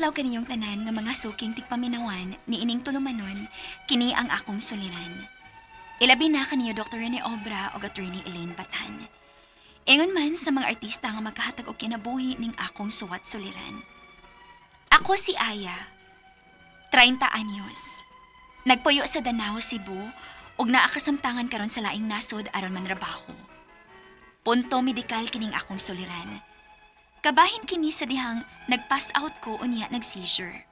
adlaw kaniyong tanan nga mga suking tigpaminawan ni ining tulumanon, kini ang akong suliran. Ilabi na kaniyo Dr. Rene Obra o Attorney Elaine Batan. Ingon man sa mga artista nga magkahatag og kinabuhi ning akong suwat suliran. Ako si Aya, 30 anyos. Nagpuyo sa Danao, Cebu ug naa kasamtangan karon sa laing nasod aron manrabaho. Punto medikal kining akong suliran. Kabahin kini sa dihang nag-pass out ko unya nag-seizure.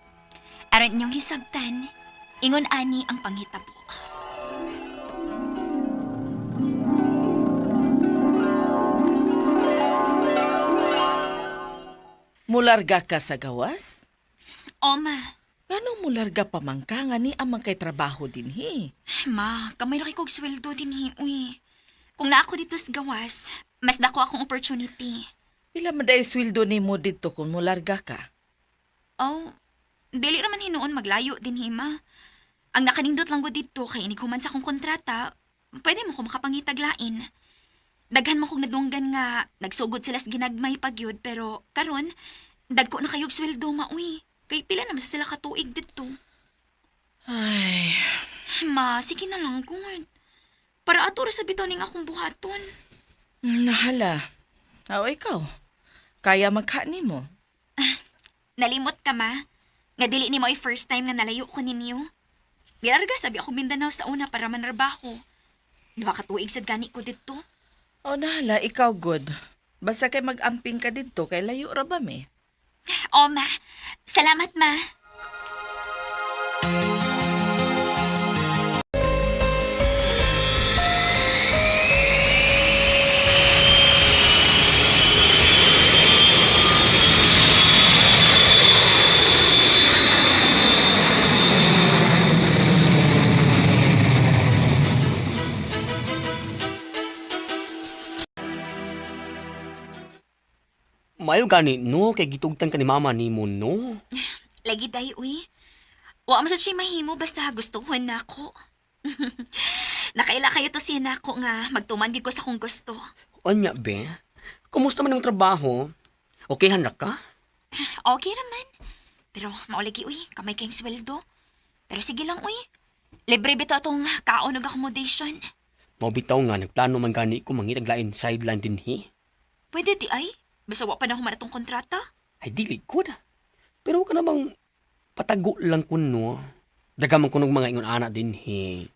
Aron inyong hisabtan, ingon ani ang panghitabo. Mularga ka sa gawas? Oma, Nganong mularga pa man ka nga ni amang kay trabaho dinhi? Ma, kamay ra kay kog sweldo dinhi, uy. Kung naa ako dito sa gawas, mas dako akong opportunity. Pila man day sweldo nimo didto kung mularga ka? Oh, dili ra man hinuon maglayo dinhi, ma. Ang nakanindot lang gud didto kay inig human sa akong kontrata, pwede mo ko makapangitag lain. Daghan mo kong nadunggan nga nagsugod sila sa ginagmay pagyud pero karon dagko na kayog sweldo ma uy. Kay pila naman sa sila katuig didto. Ay, Ma, sige na lang gud. Para ato ra sa bitaw ning akong buhaton. nahala. Aw, ikaw. Kaya magka nimo. Nalimot ka ma. Nga dili ni mo ay first time nga nalayo ko ninyo. Gilarga sabi ako Mindanao sa una para manrabaho. Duha ka tuig sad gani ko didto. O nahala, ikaw good. Basta kay mag-amping ka didto kay layo ra ba mi? O ma, salamat ma. Mayo gani no kay gitugtan ka ni mama nimo no. Lagi day uy. Wa man sad siya mahimo basta gustuhon na ako. Nakaila kayo to siya nako nga magtuman gid ko sa kong gusto. Anya be? Kumusta man ang trabaho? Okay ra ka? Okay raman. Pero maulagi uy, kamay kayong sweldo. Pero sige lang uy. Libre bitaw atong kaon ug accommodation. Mao bitaw nga nagplano man gani ko mangitag lain sideline dinhi. Pwede di ay? Basta wa pa na human atong kontrata. Ay dili ko na. Pero ka namang patago lang kuno. Daga man kunog mga ingon ana dinhi.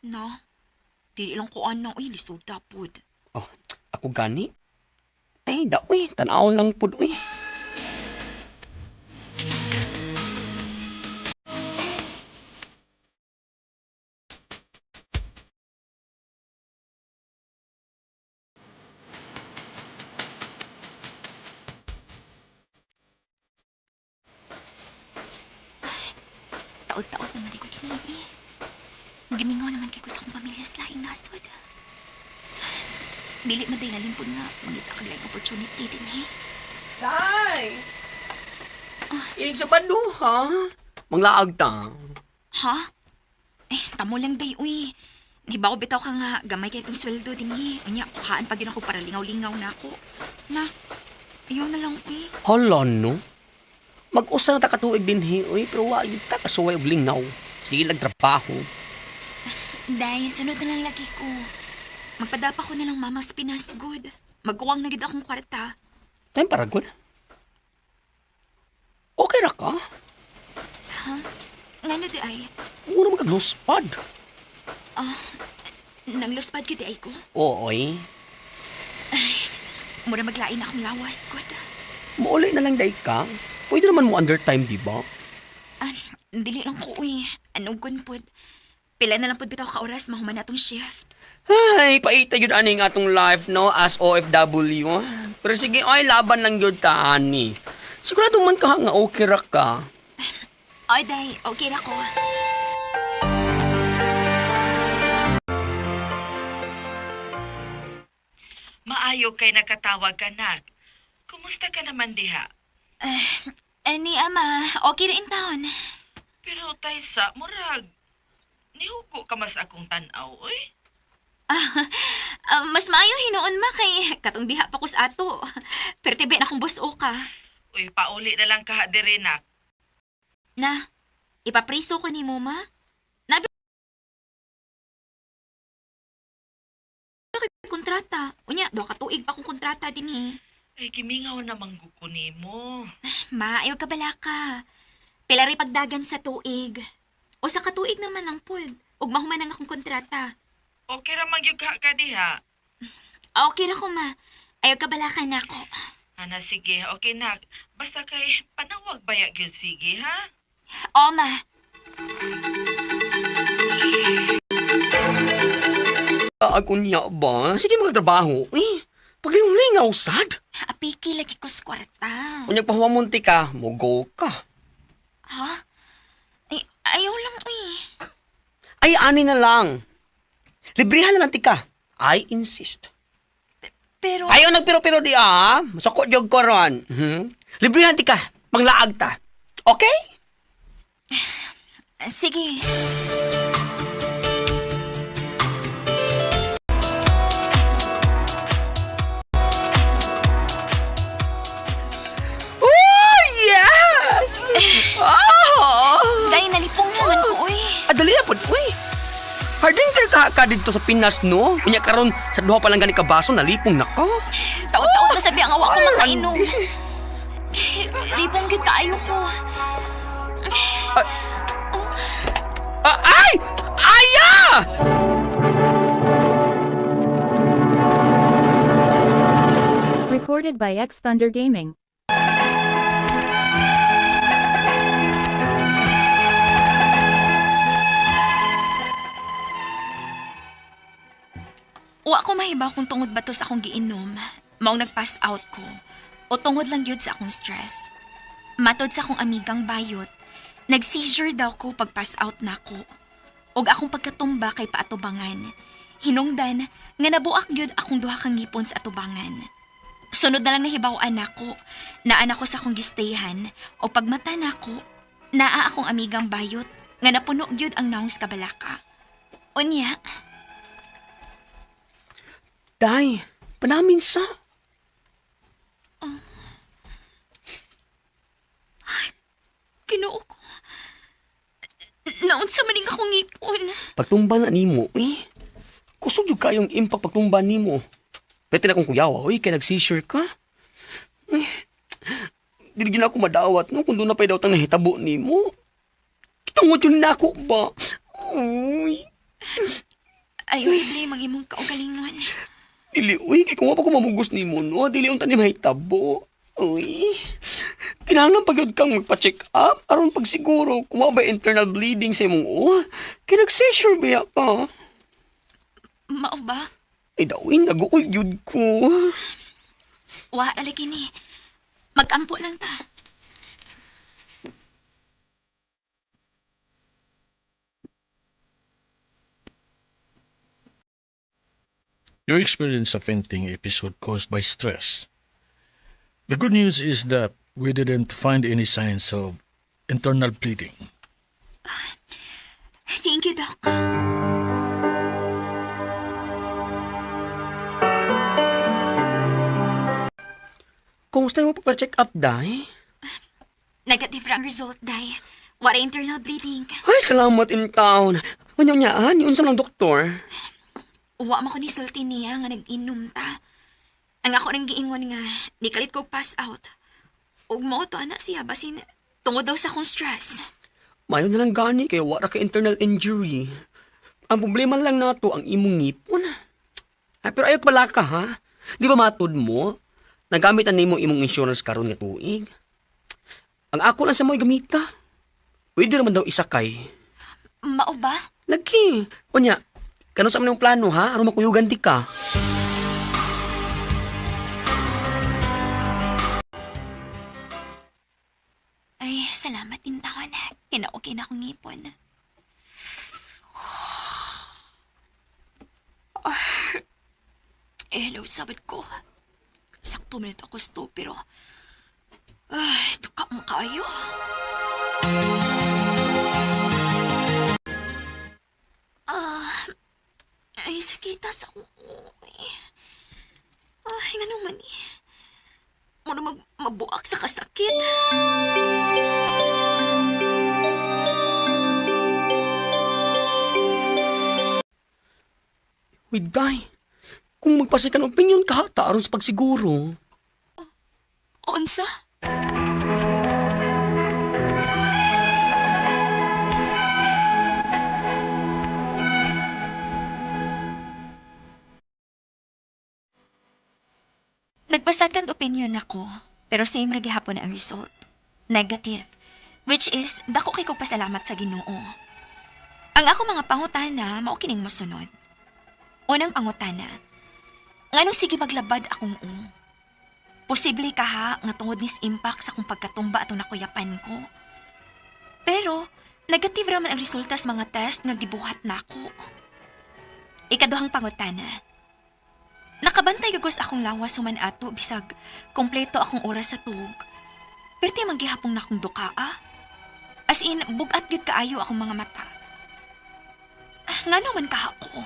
No. Dili lang ko ano, uy, lisuda pud. Oh, ako gani. Ay da uy, tan-aw lang pud uy. Taod-taod naman di ko kinibi. Gimingaw naman kay ko sa akong pamilya sa laing nasod. Dili man day nalimpod nga, mangita kag laing opportunity din eh. Tay! Inig sa padu ha? Manglaag ta. Ha? Eh, tamo lang day, uy. Nibaw bitaw ka nga, gamay kay itong sweldo din eh. Unya, kuhaan pa gin ako para lingaw-lingaw na ako. Na, ayaw na lang, uy. Hala no. Mag-usa na ta katuig dinhi uy, pero wa gyud ta kasuway og lingaw. Sige lang trabaho. Day, sunod na lang lagi ko. Magpadapa ko na lang mama sa Pinas, good. Magkuwang na gid akong kwarta. Time para gud. Okay ra ka? Ngano di ay? Mura man kag luspad. Nangluspad gid di ay ko. Oo, oy. Mura maglain akong lawas, good. Muuli na lang day ka. Pwede naman mo undertime, di ba? Ah, dili lang ko, uy. Anong gun pod? Pila na lang pod bitaw ka oras mahuman na atong shift. Ay, paita yun aning atong life, no? As OFW. Pero sige, ay, laban lang yun ta, ani. Sigurado man ka nga okay ra ka. Oy, day, okay ra ko. Maayo kay nakatawag ka nak. Kumusta ka naman diha? Eh, ni ama, okay ra in town. Pero taysa murag nihugo ka mas akong tan-aw oy. Ah, mas maayo hinuon ma kay katong diha pa ko sa ato. Pero tibi na akong buso ka. Uy, pauli na lang ka diri nak. Na, ipapriso ko ni mo, ma. Nabi kontrata. Unya, do ka tuig pa akong kontrata din eh. Ay, gimingaw namang ko nimo. Ma, ayaw ka balaka. Pila rin pagdagan sa tuig. O sa katuig naman lang pod. Ug mahuman ang akong kontrata. Okay ra man gyud ka diha. Ah, okay ra ko, ma. Ayaw ka balaka na ako. Ana, sige, okay na. Basta kay panawag baya gyud sige, ha? O, ma. Ako niya ba? Sige magtrabaho. Eh, paglingaw sad. Apiki lagi ko sa kwarta. Unyag pahuwamunti ka, mogo ka. Ha? Ay, ayaw lang, uy. Ay, ani na lang. Librihan na lang tika. I insist. Pero, Ayaw nagpiro-piro di ah. Sako jog ko ron. Mhm. Librihan tika. Manglaag ta. Okay? sige. Oh, yes! Oh! Dahil nalipong naman ko, uy. Adali na po. Uy! Hard drinker ka dito sa Pinas, no? Unya karon sa duha pa lang gani ka baso, nalipong na ka. Taot-taot na sabi ang awa ko makainom. Lipong gyud kaayo ko. Ah, ay! Aya! Recorded by X Thunder Gaming. Wa ko mahibaw kung tungod ba to sa akong giinom, maong nag-pass out ko, o tungod lang yun sa akong stress. Matod sa akong amigang bayot, nag-seizure daw ko pag pass out na ko. Og akong pagkatumba kay paatubangan. Hinungdan nga nabuak gyud akong duha ka ngipon sa atubangan. Sunod na lang nahibaw-an nako, naan ako sa akong gistayhan o pagmata nako, naa akong amigang bayot nga napuno gyud ang naong sa kabalaka. Unya, Day, panamin sa. Ginoo ko. Naunsa man ning akong ngipon. Pagtumba na nimo, eh. Kusog jud kayong impact pagtumba nimo. Pwede na akong kuyawa, oy, kay nag-seizure ka. Eh, dili gyud na ako madawat, no? Kung doon na pa'y dawat ang nahitabo nimo. Tungod yun na ako ba? Uy, Ay, uy, blame ang imong kaugalingon. dili, uy, kay kung wa pa ko mamugos nimo, no? Dili unta ni mahitabo. Uy, kinahanglan pa gyud kang magpa-check up aron pagsiguro kung wa ba internal bleeding sa imong uwa. Kay nag-seizure ba ka? Mao ba? Ay dawin, nag-uul yun ko. Wa ra lagi ni. Magampo lang ta. You experienced a fainting episode caused by stress. The good news is that we didn't find any signs of internal bleeding. Thank you, Doc. Kumusta yung pagpa-check up, Day? Negative ra ang result, Day. Wala internal bleeding. Ay, salamat in town. Manyanyaan, yun sa lang doktor. Wa man ko ni sulti niya nga nag-inom ta. Ang ako nang giingon nga, nikalit ko pass out. Ug mao to ana siya basin tungod daw sa akong stress. Mayo na lang gani, kaya wala ka internal injury. Ang problema lang nato ang imong ngipon. Ay, pero ayok pala ka, ha? Di ba matod mo? Nagamit na nimo imong insurance karon nga tuig. Ang ako lang sa mo gamita. Pwede naman daw isakay. Mao ba? Lagi. Unya, kano sa yung plano, ha? Aron makuyugan di ka. Ay, salamat din taon. Kinaukay na akong ngipon. Ah, eh, hello, sabad ko. Sakto minute ako sto, pero... Ay, tuka mo kayo. Ah, ay, sakita sa akong uwi. Ay, nga naman eh. Mura mabuak sa kasakit. Wait, day. Kung magpa-second opinion ka, ta aron sa pagsiguro. Unsa? Nagpa-second opinion ako, pero same ra gihapon ang result. Negative. Which is, dako kay ko pasalamat sa Ginoo. Ang ako mga pangutana, mao kining mosunod. Unang pangutana, nganong sige maglabad akong ulo? Posible ka ha nga tungod nis impact sa kong pagkatumba atong nakuyapan ko. Pero, negative raman ang resulta sa mga test nga gibuhat nako. Ikaduhang pangutana. Nakabantay gagos akong lawas human ato bisag kompleto akong oras sa tug. Perti man gihapon na akong duka ah. As in, bugat gyud kaayo akong mga mata. Ah, ngano man kaha ko?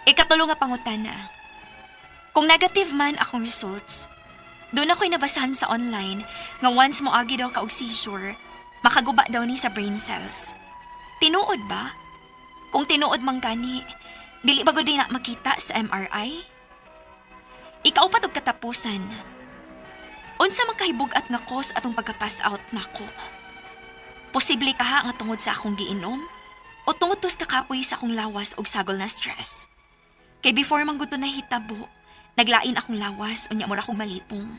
Ikatulo nga pangutana. Kung negative man akong results, doon ako'y nabasahan sa online nga once mo agi daw ka og seizure, makaguba daw ni sa brain cells. Tinuod ba? Kung tinuod man gani, dili ba gud na makita sa MRI? Ikaw pa og katapusan. Unsa man kahibug-at nga cause atong pagka-pass out nako? Posible kaha nga tungod sa akong giinom o tungod tos kakapoy sa akong lawas og sagol na stress. Kay before man gud to nahitabo, naglain akong lawas unya mura akong malipong.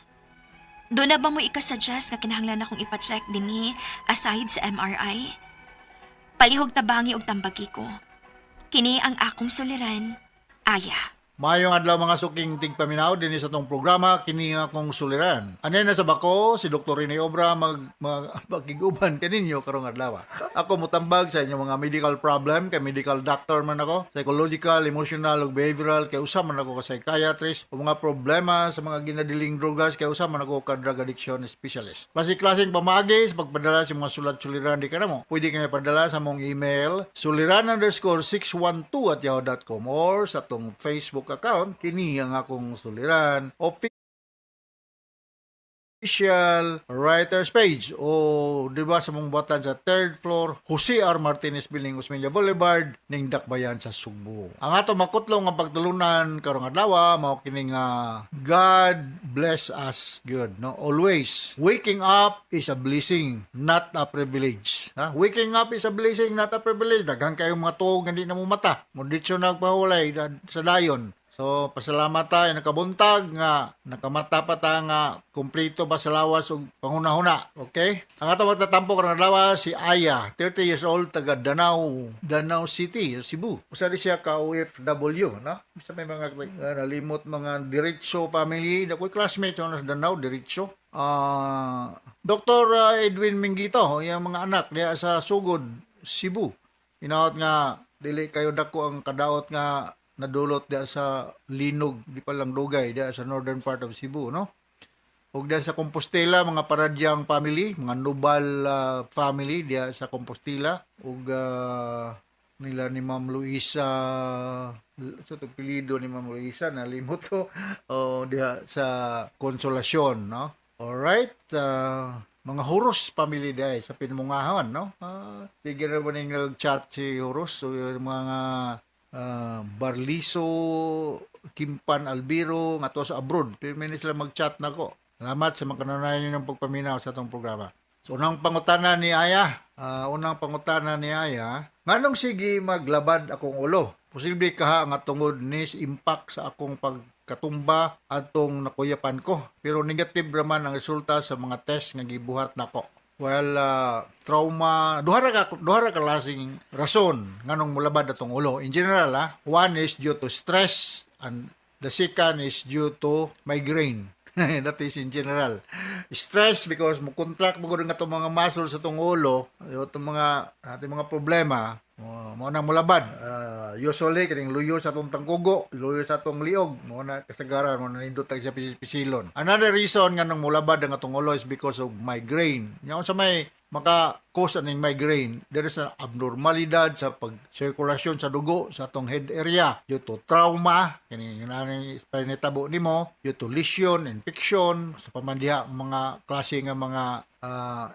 Doon na ba mo ikasuggest nga kinahanglan akong ipa-check dinhi aside sa MRI? Palihog tabangi og tambagi ko. Kini ang akong suliran, Aya. Maayong adlaw mga suking tigpaminaw dinhi sa atong programa kini nga akong suliran. Anay na sa bako si Dr. Rene Obra mag, mag magkiguban kaninyo karong adlaw. Ako motambag sa inyong mga medical problem kay medical doctor man ako, psychological, emotional ug behavioral kay usa man ako ka psychiatrist, o mga problema sa mga ginadiling drogas kay usa man ako ka drug addiction specialist. Klase-klaseng pamaagi sa pagpadala sa mga sulat suliran di kanamo. Pwede kini padala sa mong email suliran_612@yahoo.com or sa atong Facebook account kini ang akong suliran official writers page o di ba sa mong buhatan sa third floor Jose R. Martinez Building, Osmeña Boulevard, ning Dakbayan sa Sugbo. Ang ato makutlong nga pagtulunan karong adlaw mao kini nga God bless us good, no? Always waking up is a blessing, not a privilege, ha? Waking up is a blessing, not a privilege. Daghan kayong mga tuog nga di na mo mata mo ditso nagpahulay sa dayon. So, pasalamat tayo nakabuntag nga nakamata pa ta nga kumpleto ba sa lawas ug panghuna-huna. Okay? Ang ato magtatampo karong adlaw si Aya, 30 years old, taga Danao, Danao City, Cebu. Usa di siya ka OFW, no? Bisa may mga nalimot mga Diretso family, nakoy classmate sa Danao, Diretso. Dr. Edwin Mingito, iyang mga anak diha sa Sugod, Cebu. Inaot nga dili kayo dako ang kadaot nga nadulot diha sa linog di pa lang dugay diha sa northern part of Cebu, no? Ug diha sa Compostela, mga Paradyang family, mga Nubal family diha sa Compostela ug nila ni Ma'am Luisa, sa to apelyido ni Ma'am Luisa nalimot ko, o diha sa Consolacion, no? Alright, mga Huros family diha sa Pinamungahon, no? Sige na ba ning nag-chat si Huros? So, yung mga Barliso, Kimpan Albiro, nga to sa abroad. Pero may sila mag-chat na ko. Salamat sa mga kanunayan ng pagpaminaw sa atong programa. So, unang pangutana ni Aya, nganong sige maglabad akong ulo? Posible kaha nga tungod ni impact sa akong pagkatumba atong nakuyapan ko. Pero negative raman ang resulta sa mga test nga gibuhat nako. Well, trauma, duha ra ka klaseng rason nganong mulabad atong ulo. In general, one is due to stress and the second is due to migraine. That is in general. Stress because mo contract mo gud nga itong mga muscles sa itong ulo, itong mga ating mga problema, mo nang mulabad. Usually kining luyo sa atong tangkugo, luyo sa atong liog, mo na kasagaran mo na nindot siya pisilon. Another reason nga nang mulabad ang atong ulo is because of migraine. Nya unsa may maka-cause aning migraine, there is an abnormalidad sa pag-sirkulasyon sa dugo sa atong head area due to trauma, kini nani panitabo nimo, due to lesion, infection, sa pamandiha mga klase nga mga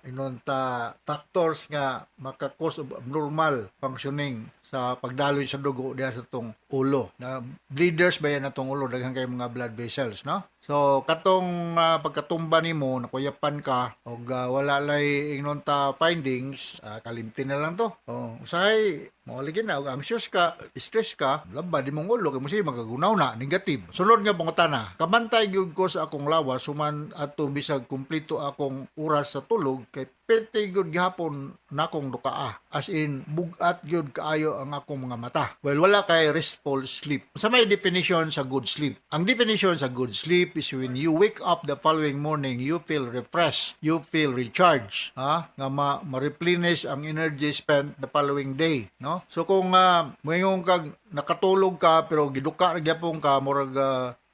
inon ta factors nga maka-cause of abnormal functioning sa pagdaloy sa dugo diha sa tong ulo. Na bleeders ba yan atong ulo, daghan kay mga blood vessels, no? So katong pagkatumba nimo, nakuyapan ka og wala lay ingnon ta findings, kalimti na lang to. Oh, usahay mo lagi na og anxious ka, stress ka, laba di mong ulo kay mo sige magagunaw na negative. Sunod nga pangutana, kamantay gyud ko sa akong lawas human ato bisag kumpleto akong oras sa tulog kay perti gyud gihapon nakong dukaa. As in bugat gyud kaayo ang akong mga mata. Well, wala kay restful sleep. Sa may definition sa good sleep. Ang definition sa good sleep is when you wake up the following morning, you feel refreshed, you feel recharged, ha? Nga ma-replenish ang energy spent the following day, no? So kung moingon kag nakatulog ka pero giduka ra gyapon ka, murag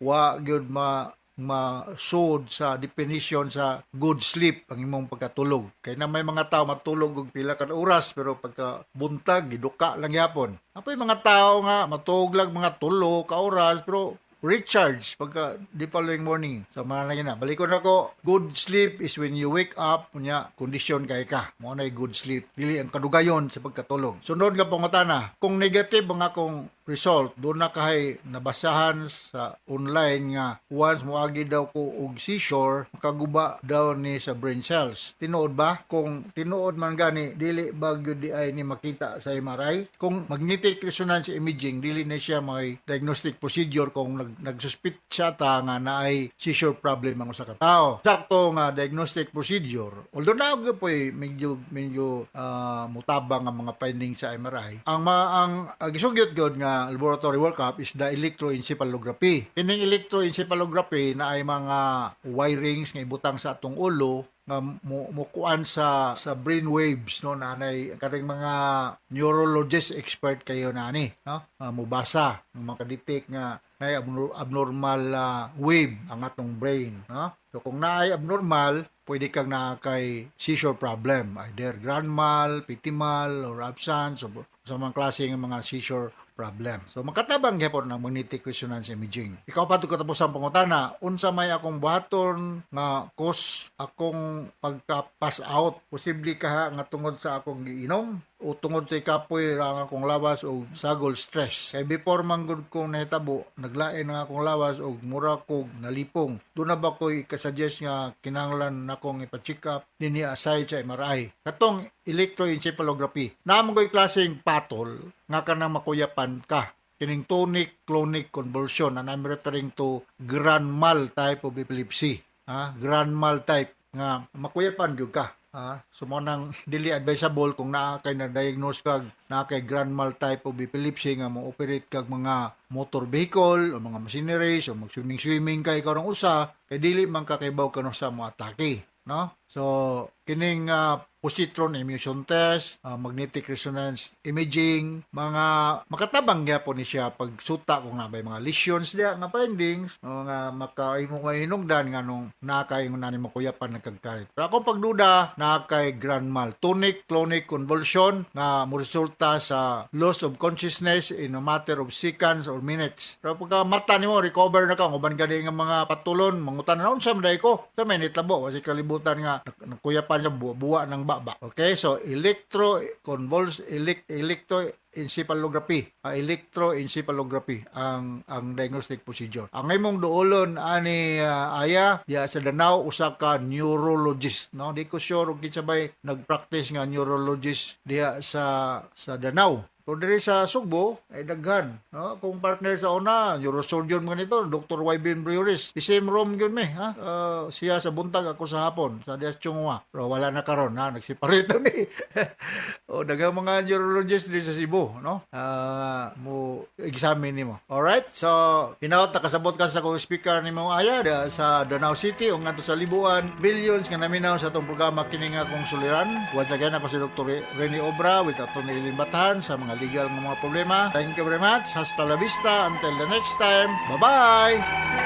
wa gyud ma masud sa definition sa good sleep ang imong pagkatulog. Kay na may mga tao matulog og pila ka oras pero pagka buntag giduka lang gyapon. Apoy mga tao nga matulog lang mga 3 ka oras pero recharge pagka the following morning. So mga lagi na. Balikon ako, good sleep is when you wake up, unya kondisyon kay ka. Mo na good sleep. Dili ang kadugayon sa pagkatulog. Sunod nga pangutana, kung negative ang akong result, doon na kahay nabasahan sa online nga once moagi daw ko og seizure, makaguba daw ni sa brain cells. Tinuod ba? Kung tinuod man gani, dili ba gyud di ay ni makita sa MRI? Kung magnetic resonance imaging, dili na siya may diagnostic procedure kung nagsuspit siya ta nga naay seizure problem ang usa ka tawo. Sakto nga diagnostic procedure, although na gyud po'y medyo medyo mutabang ang mga findings sa MRI, ang gisugyot gyud nga laboratory workup is the electroencephalography. Kining electroencephalography na ay mga wirings nga ibutang sa atong ulo nga mo mukuan sa brain waves, no? Nanay kaning mga neurologist expert kayo nani, no? Mubasa, makadetect nga naay abnormal wave ang atong brain, no? So kung naay abnormal, pwede kang naa kay seizure problem, either grand mal, petit mal or absence o sa mga klase ng mga seizure problem. So makatabang gyapon ng magnetic resonance imaging. Ikaw pa katapos ang pangutana, unsa may akong buhaton nga cause akong pagka-pass out? Posible kaha nga tungod sa akong giinom o tungod sa kapoy ra ang akong lawas o sagol stress. Kay before man gud kong nahitabo, naglain ang akong lawas og mura kog nalipong. Doon na ba ko ikasuggest nga kinahanglan nakong ipa-check up dinhi aside sa MRI? Katong electroencephalography. Naa man ko'y klaseng patol nga kanang makuyapan ka. Kining tonic clonic convulsion, and I'm referring to grand mal type of epilepsy. Ha? Grand mal type nga makuyapan gyud ka. Ha? So mo nang dili advisable kung naa kay na-diagnose kag naa kay grand mal type of epilepsy nga mo operate kag mga motor vehicle o mga machineries o mag-swimming swimming kay karong usa kay dili man ka kaybaw kano sa mo atake, no? So kining positron emission test, magnetic resonance imaging, mga makatabang gyapon ni siya pagsuta kung naa bay mga lesions diya nga findings o nga makaimo nga hinungdan nganong naa kay nga nani makuyapan nagkagkarit. Pero akong pagduda, naa kay grand mal tonic clonic convulsion nga moresulta sa loss of consciousness in a matter of seconds or minutes. Pero pagka mata nimo, recover na ka, uban gani nga mga patulon, mangutan na unsa man ko sa may nitabo kasi kalibutan nga nakuyapan siya buwa ng baba. Okay, so electroencephalography, electroencephalography ang diagnostic procedure. Ang imong duolon ani aya diya sa Danao usa ka neurologist, no? Di ko sure kung kinsa bay nagpractice nga neurologist diya sa Danao. Pero diri sa Sugbo ay daghan, no? Kung partner sa una, neurosurgeon mga nito, Dr. Wyvin Briones. The same room gyud mi, ha? Siya sa buntag, ako sa hapon, sa Dias Chong Hua. Pero wala na karon, ha? Nagseparate ni. O daghang mga neurologist diri sa Cebu, no? Mo examine nimo. Alright? So, hinaot nakasabot ka sa akong speaker nimo aya diha sa Danao City o ngadto sa Libuan, billions nga naminaw sa atong programa kini nga akong suliran. Once again, ako si Dr. Rene Obra with Atty. Eileen Batahan sa mga legal nga mga problema. Thank you very much. Hasta la vista. Until the next time. Bye-bye!